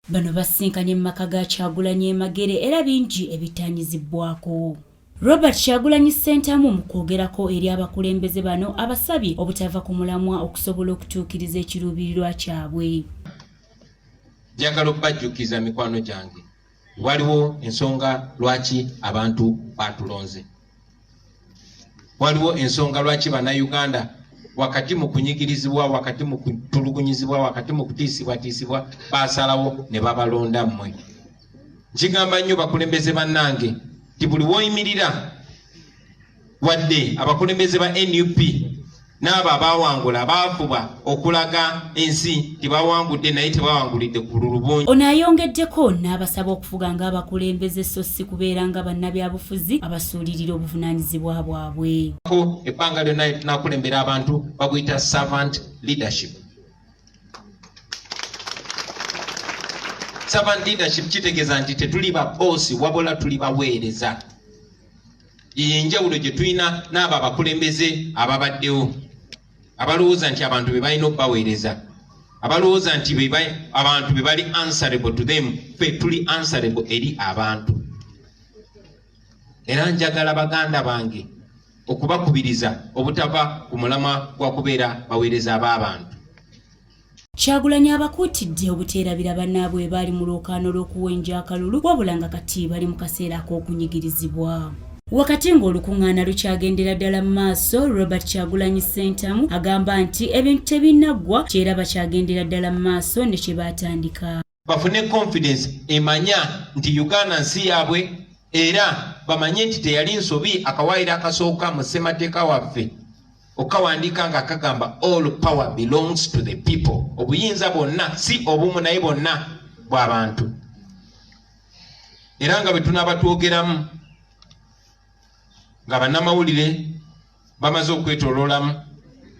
Bano basisinkanye mu maka ga Kyagulanyi e Magere era bingi ebitaanyizibbwako. Robert Kyagulanyi Ssentamu mu kwogerako eri abakulembeze bano abasabye obutava ku mulamwa okusobola okutuukiriza ekiruubirirwa kyabwe. Njagala okubajjukiza mikwano gyange, waliwo ensonga lwaki abantu baatulonze. Waliwo ensonga lwaki Bannayuganda wakati mu kunyigirizibwa, wakati mu kutulugunyizibwa, wakati mu kutiisibwatiisibwa baasalawo ne babalonda mmwe. Nkigamba nnyo bakulembeze bannange nti buli w'oyimirira, wadde abakulembeze ba NUP n'abo abaawangula baafuba okulaga ensi nti bawangudde naye tebawangulidde ku bululu bungi. Ono ayongeddeko n'abasaba okufuga ng'abakulembeze so si kubeera nga bannabyabufuzi abasuulirira obuvunaanyizibwa bwabwe. Ebbanga lyonna tunakulembera abantu baguyita servant leadership. Servant leadership kitegeeza nti tetuli ba boosi wabula tuli baweereza. Yeyo enjawulo gye tulina n'abo abakulembeze ababaddewo abalowooza nti abantu be balina okubaweereza, abalowooza nti abantu be bali answerable to them. Ffe tuli answerable eri abantu. Era njagala baganda bange okubakubiriza obutava ku mulamwa gwa kubeera baweereza b'abantu. Kyagulanyi abakuutidde obuteerabira bannaabwe baali mu lwokaano lw'okuwenja akalulu wabula nga kati bali mu kaseera ak'okunyigirizibwa. Wakati ng'olukuŋŋaana lukyagendera ddala mu maaso, Robert Kyagulanyi Ssentamu agamba nti ebintu tebinnaggwa kyera bakyagendera ddala mu maaso ne kye baatandika. Bafune confidence emanya nti Uganda nsi yaabwe era bamanye nti teyali nsobi akawaayiro akasooka mu ssemateeka waffe okawandiika nga kagamba all power belongs to the people. Obuyinza bwonna si obumu naye bwonna bw'abantu. Era nga bwe tunaaba twogeramu nga bannamawulire bamaze okwetooloolamu,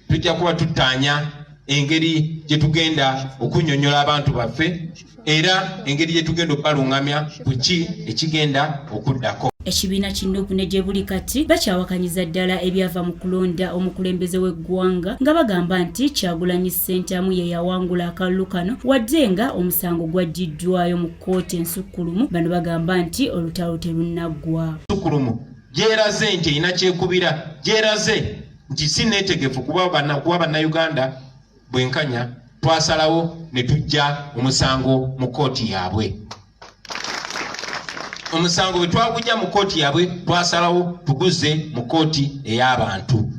tujja kuba tuttaanya engeri gye tugenda okunnyonnyola abantu baffe era engeri gye tugenda okubalungamya ku ki ekigenda okuddako. Ekibiina ki NUP ne gye buli kati bakyawakanyiza ddala ebyava mu kulonda omukulembeze w'eggwanga nga bagamba nti Kyagulanyi Ssentamu ye yawangula akalulu kano wadde nga omusango gwaggyiddwayo mu kkooti ensukkulumu. Bano bagamba nti olutalo terunnaggwa. Ensukkulumu gyeraze nti erina kyekubira, gyeraze nti si neetegefu kuba bannayuganda bwenkanya, twasalawo ne tujja omusango mu kkooti yaabwe. Omusango bwe twagujja mu kkooti yaabwe twasalawo tuguze mu kkooti ey'abantu.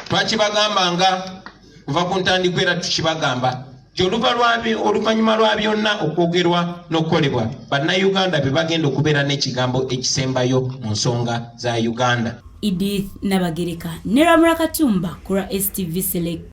Twakibagambanga kuva ku ntandikwa era tukibagamba nti oluvannyuma lwa byonna okwogerwa n'okukolebwa, bannayuganda be bagenda okubeera n'ekigambo ekisembayo mu nsonga za Uganda. Edith Nabagereka ne Ramura Katumba ku lwa STV Select.